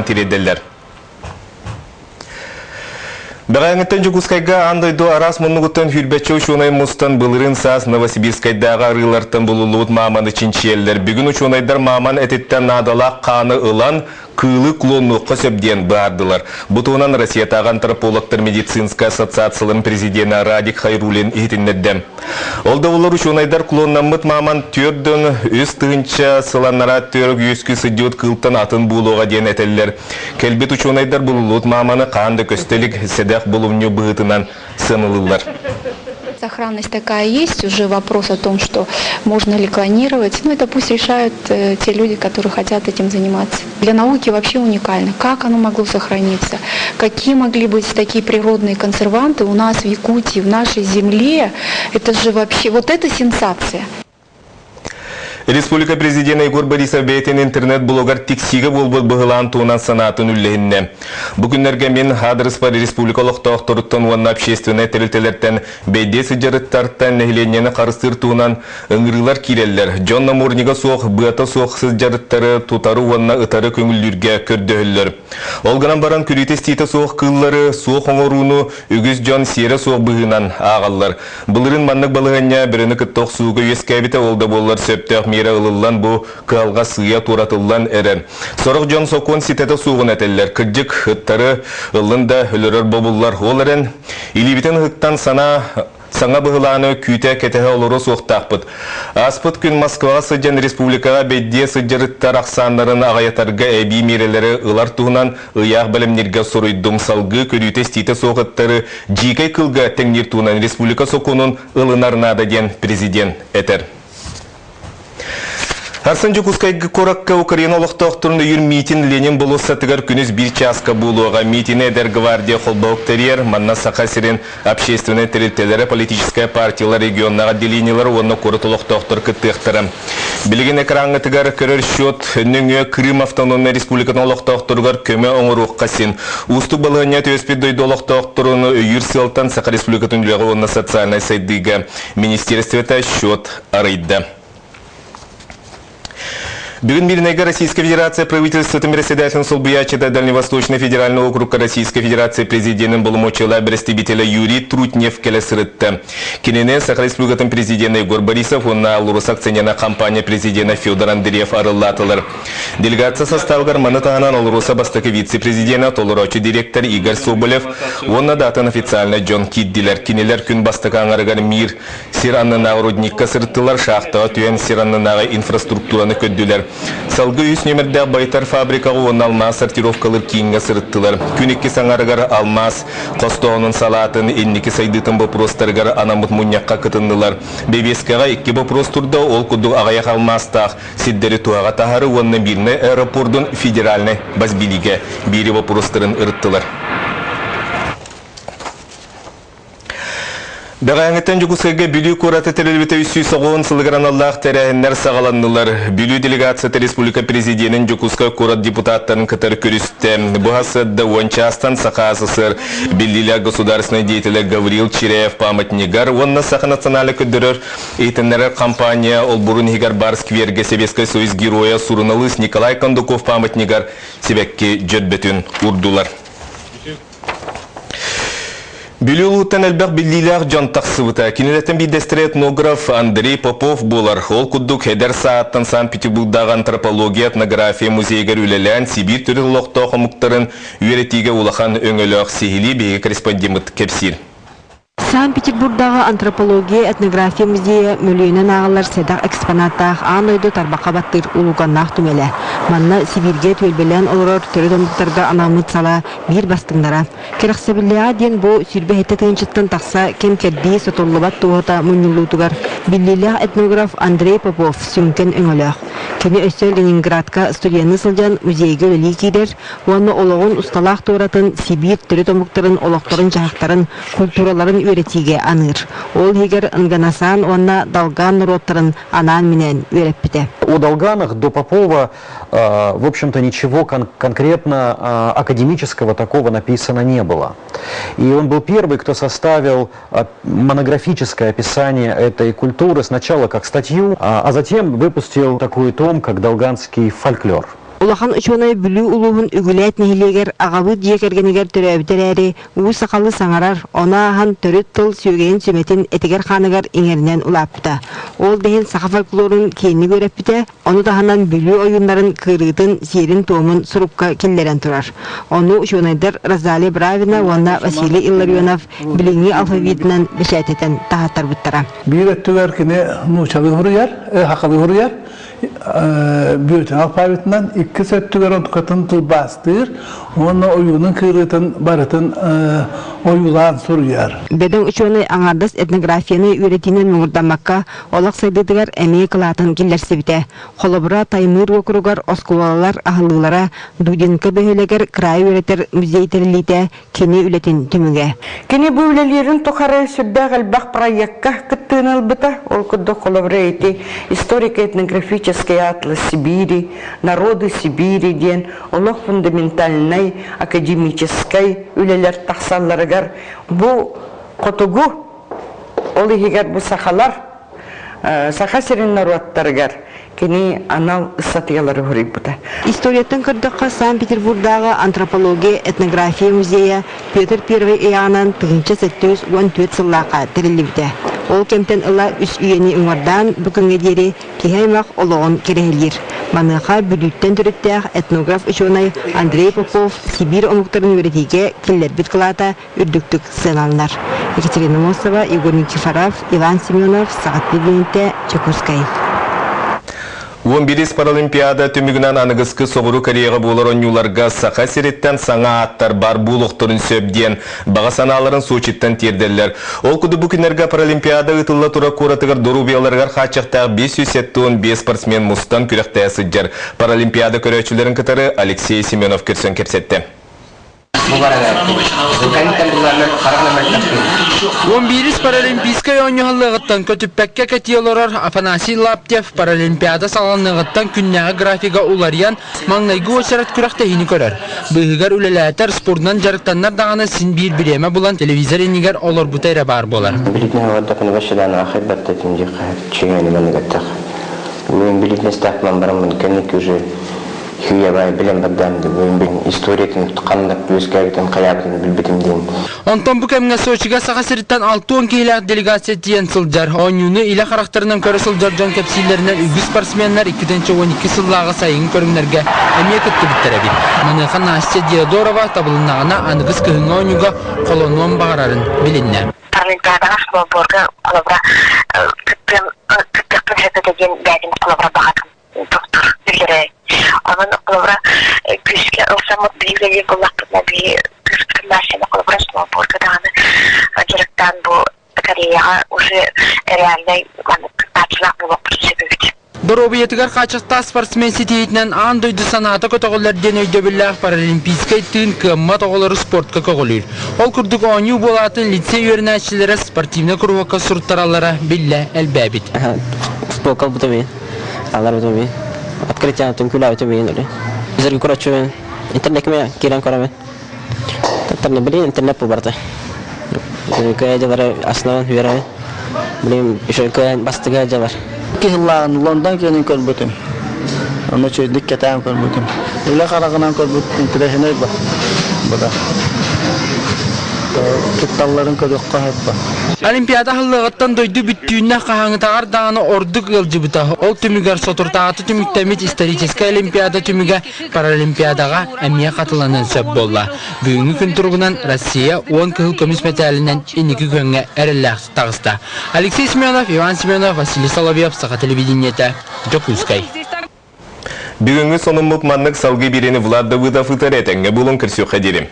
тириэрдэллэр. Бэҕэһээҥҥиттэн Дьокуускайга аан дойду араас муннугуттан сүүрбэччэ учуонай мустан былырыын саас Новосибирскайдааҕы арыылартан булуллубут мааманы чинчийэллэр. Бүгүн учуонайдар мааман этиттэн наадалаах хааны ылан, кыылы клоннуохха сөп диэн быһаардылар. Бу туһунан Россиятааҕы антропологтар медицинскэй ассоциацияларын президенэ Радик Хайрулин иһитиннэрдэ. Ол да буоллар учуонайдар клоннаммыт мааман 43 тыһыынча сыл анараа өттүгэр үөскүү сылдьыбыт кыылтан атын буолуоҕа диэн этэллэр. Кэлбит учуонайдар булуллубут мааманы хаһан да көстө илик сэдэх булумньу быһыытынан сыаналыыллар. Сохранность такая есть, уже вопрос о том, что можно ли клонировать, ну это пусть решают те люди, которые хотят этим заниматься. Для науки вообще уникально, как оно могло сохраниться, какие могли быть такие природные консерванты у нас в Якутии, в нашей земле, это же вообще, вот это сенсация. Республика президента Егор Борисов бэйэтин интернет-блогар Тиксиигэ буолбут быһылаан туһунан санаатын үллэһиннэ. Бу күннэргэ мин аадырыспар республика олохтоохторуттан уонна общественнай тэрилтэлэртэн бэйдиэ сылдьар ыттартан нэһилиэнньэни харыстыыр туһунан ыҥырыылар киирэллэр. Дьон наморднига суох, быата суох сылдьар ыттары тутары уонна ытары көҥүллүүргэ көрдөһөллөр. Ол гынан баран көрүүтэ-истиитэ суох кыыллары суох оҥорууну үгүс дьон сиэрэ суох быһыынан ааҕаллар. Былырыын маннык балаһыанньа бөрөнү кытта охсууга үөскээбитэ, ол да буоллар сөптөөх миэрэ ылыллан бу кыһалҕа сыыйа туоратыллан эрэр. Сорох дьон сокуон ситэтэ суоҕун этэллэр. Кырдьык, ыттары ыллын да өлөрөр бобуллар. Ол эрэн, илиибитин ыһыктан санаа саҥа быһылааны күүтэ кэтэһэ олоруо суохтаахпыт. Ааспыт күн Москваҕа сылдьан республикаҕа бэйдиэ сылдьар ыттар ахсааннарын аҕыйатарга эбии миэрэлэри ылар туһунан ыйаах бэлэмнииргэ соруйдум. Салгыы көрүүтэ-истиитэ суох ыттары дьиикэй кыылга тэҥниир туһунан республика сокуонун ылынар наада диэн президент этэр. Сарсын Дьокуускайга куоракка Украина олохтоохторун өйүүр миитин Ленин болуоссатыгар күнүс биир чааска буолуоҕа. Миитини Эдэр гвардия холбоһук тэрийэр. Манна Саха сирин общественнай тэрилтэлэрэ, политическай партиялар, регионнааҕы отделениелар уонна куорат олохтоохтор кыттыахтара. Билигин экраҥҥытыгар көрөр счет нөҥүө Крым автономнай республикатын олохтоохторугар көмө оҥоруохха син. Уустук балаһыанньа түбэспит дойду олохтоохторун өйүүр сыалтан Саха Республикатын үлэҕэ уонна социальнай сайдыыга министерствота счет арыйда. Бүгүн Мирнэйгэ Российская Федерация правительствотын председателин солбуйааччыта, Дальневосточный федеральный округка Российской Федерация президентин боломуочуйалаах бэрэстэбиитэлэ Юрий Трутнев кэлэ сырытта. Кинини Саха Республикатын президента Егор Борисов уонна АЛРОСА акционернай компания президента Федор Андреев арыаллаатылар. Делегация составыгар маны таһынан АЛРОСА бастакы вице-президена, толороочу директор Игорь Соболев уонна да атын официальнай дьон киирдилэр. Кинилэр күн бастакы аҥарыгар Мир сир аннынааҕы рудникка сырыттылар, шахтаҕа түһэн сир аннынааҕы инфраструктураны көрдүлэр. Салгыы үс нүөмэрдээх байытар фабрикаҕа уонна алмаас сортировкалыыр кииҥҥэ сырыттылар. Күн иккис аҥарыгар алмаас хостооһунун салаатын инники сайдыытын боппуруостарыгар анаммыт мунньахха кытыннылар. Бэбиэскэҕэ икки боппуруос турда, ол курдук аҕыйах алмаастаах сирдэри туһаҕа таһары уонна Мирнэй аэропордун федеральнай бас билиигэ биири боппуруостарын ырыттылар. Бэҕэһээҥҥиттэн Дьокуускайга Бүлүү куората тэриллибитэ 390 сылыгар аналлаах тэрээһиннэр саҕаланнылар. Бүлүү делегацията республика президенин Дьокуускай куорат депутаттарын кытары көрүстэ. Бу сарсыарда 10 чаастан Саха СССР биллиилээх государственнай деятелэ Гаврил Чиряев памятнигар уонна Саха национальнай көрдөрөр иһитиннэрэр компания олбуорун иһигэр баар сквергэ Советскай Союз геройа суруналыыс Николай Кондаков памятнигар сибэкки дьөрбөтүн уурдулар. Бүлүү улууһуттан элбэх биллиилээх дьон тахсыбыта. Кинилэртэн биирдэстэрэ этнограф Андрей Попов буолар. Ол курдук эдэр сааһыттан Санкт-Петербургдааҕы антропология, этнография музейыгар үлэлээн, Сибиир төрүт олохтоох омуктарын үөрэтиигэ улахан өҥөлөөх. Сиһилии биһиги корреспондеммыт кэпсиир. Санкт-Петербурдааҕы антропология, этнография музейа мөлүйүөнүнэн ааҕыллар сэдэх экспонаттаах аан дойду тарбахха баттыыр улууканнаах түмэлэ. Манна Сибииргэ түөлбэлээн олорор төрүт омуктарга анаммыт салаа биир бастыҥнара. Кэрэхсэбиллээҕэ диэн бу 27 тыһыынчаттан тахса кэм-кэрдии сотуллубат туоһута мунньуллуутугар биллиилээх этнограф Андрей Попов сүҥкэн өҥөлөөх. Кини өссө Ленинградка студенныы сылдьан музейга үлэлии киирэр уонна олоҕун усталаах туоратын Сибиир төрүт омуктарын олохторун-дьаһахтарын, культураларын үөрэтиигэ аныыр. Ол иһигэр Нганасан уонна Долган норуоттарын анаан-минээн үөрэппитэ. О Долганах до Попова, в общем-то, ничего конкретно академического такого написано не было. И он был первый, кто составил монографическое описание этой культуры сначала как статью, а затем выпустил такой том, как «Долганский фольклор». Улахан учуонай Бүлүү улууһун Үгүлээт нэһилиэгэр аҕабыт дьиэ кэргэнигэр төрөөбүтэ эрээри, уу сахалыы саҥарар, ону ааһан төрүт тыл сүөгэйин-сүмэтин этигэр-хааныгар иҥэринэн улааппыта. Ол да иһин саха фольклорун киэҥник үөрэппитэ, ону таһынан Бүлүү ойууннарын кыырыытын, сиэрин-туомун сурукка киллэрэн турар. Ону учуонайдар Розалия Бравина уонна Василий Илларионов билиҥҥи алфавитынан бэчээттэтэн таһааттарбыттара. Биир өттүгэр кини нуучалыы суруйар, сахалыы суруйар, бүөтүн алфавитынан, иккис өттүгэр онтукатын тылбаастыыр уонна ойуунун кыырыытын барытын ойуулаан суруйар. Бөдөҥ учуонай аҥаардас этнографияны үөрэтиинэн муҥурдаммакка, олох сайдыытыгар эмиэ кылаатын киллэрсибитэ. Холобура, Таймыыр уокуругар оскуолалар аһыллыылара, Дудинка бөһүөлэгэр кыраайы үөрэтэр музей тэриллиитэ кини үлэтин түмүгэ. Кини бу үлэлиирин тухары сүрдээх элбэх проекка кыттыыны ылбыта. Ол курдук холобура ити историко-этнографический атлас Сибири, народы Сибири диэн олох фундаментальнай академическай үлэлэр тахсалларыгар бу хотугу, ол иһигэр бу сахалар Саха сирин норуоттарыгар кини анал ыстатыйалары суруйбута. Историяттан көрдөххө, Санкт-Петербурдааҕы антропология, этнография музейа Петр Первый ыйааҕынан 1714 сыллаахха тэриллибитэ. Ол кэмтэн ыла үс үйэни уҥуордаан бу күҥҥэ диэри киһи аймах олоҕун кэрэһилиир. Маныаха Бүлүүттэн төрүттээх этнограф-учуонай Андрей Попов Сибиир омуктарын үөрэтиигэ киллэрбит кылаата үрдүктүк сыаналанар. Екатерина Мосова, Егор Никифоров, Иван Семенов, Саҕат Билиэнтэ, Дьокуускай. 11 Паралимпиада түмүгүнэн аныгыскы Соҕуруу Кореяҕа буолар оонньууларга Саха сириттэн саҥа ааттар бар буолуохтарын сөп диэн баҕа санааларын Сочиттан тиэрдэллэр. Ол курдук бу күннэргэ Паралимпиада ыытылла турар куоратыгар доруобуйаларыгар хааччахтаах 575 спортсмен мустан күрэхтэһэ сылдьар. Паралимпиада көрөөччүлэрин кытары Алексей Семенов көрсөн кэпсэттэ. 11 Паралимпийскай оонньоһаллыаҕыттан көтүппэккэ кэтии олорор Афанасий Лаптев Паралимпиада саҕаланыаҕыттан күннээҕи графига уларыйан, маҥнайгы уочарат күрэхтэһиини көрөр. Быыһыгар үлэлээтэр, спордунан дьарыктаннар даҕаны син биир бириэмэ булан телевизор иннигэр олорбута эрэ баар буолар. Хүйэбай билэн бардаам бүгүн историятын ханнык үөскээбитин хайаабытын билбитим диэн. Онтон бу кэмҥэ Сочига Саха сириттэн 60 киһилээх делегация тиийэн сылдьар. Оонньууну илэ харахтарынан көрө сылдьар дьон кэпсииллэринэн үгүс спортсменнар 2012 сыллааҕы сайыҥҥы көрүҥнэргэ эмиэ кыттыбыттар эбит. Маныаха Настя Диодорова табылыннаҕына аныгыс кыһыҥҥы оонньууга холонуон баҕарарын билиннэ. Паралимпиадаҕа сноуборга холобура кыттыам кыттыахпын сөп этэ диэн бэйэтин холобура баҕатын доктор биллэрэ. Онон холобура күүскэ ылсаммыт биһиги үлэлиир буоллахпытына биһи кыыспытын Настяны холобура сноубордка даҕаны дьарыктаан бу Кореяҕа уже реальнай маннык кыттааччылаах буолуохпутун сөп эбит. Доруобуйатыгар хаачыстаах спортсмен ситиһиитинэн аан дойду санаата көтөҕүллэр диэн өйдөбүллээх паралимпийскай тыын кыаммат оҕолору спортка көҕүлүүр. Ол курдук оонньуу буолаатын лицей үөрэнээччилэрэ спортивнай куруһуокка суруттараллара биллэ элбээбит. Спорка ылбытым Алар бит Открытие түҥкүлээбитим иин өлө. Bizерге көрөчүбүн интернетме киирэн көрөмүн. Таптарны билин интернет бу барда. Кыа дьалары основан үөрөбүн. Билин еще кыа бастыга дьалар. Киһиллааҕын Лондон киэнин көрбүтүм. Онно үчүгэйдик кэтээн көрбүтүм. Үлэ хараҕынан көрбүт интэриэһинэй ба. Буда. Тутталларын көрүөххэ сөп ба. Олимпиада аһыллыаҕыттан дойду бүттүүннэ хаһааҥҥытааҕар даҕаны ордук ыалдьыбыта. Ол түмүгэр соторутааҕыта түмүктэммит историческай олимпиада түмүгэ Паралимпиадаҕа эмиэ хатыланыан сөп буолла. Бүгүҥҥү күн туругунан Россия 10 кыһыл көмүс мэтээлинэн инники күөҥҥэ эрэллээх таҕыста. Алексей Семенов, Иван Семенов, Василий Соловьев, Саха телевидениетэ, Дьокуускай. Бүгүҥҥү сонуммут маннык салгыы биэриини Влад Давыдов ыытар этэҥҥэ буолун көрсүөххэ диэри.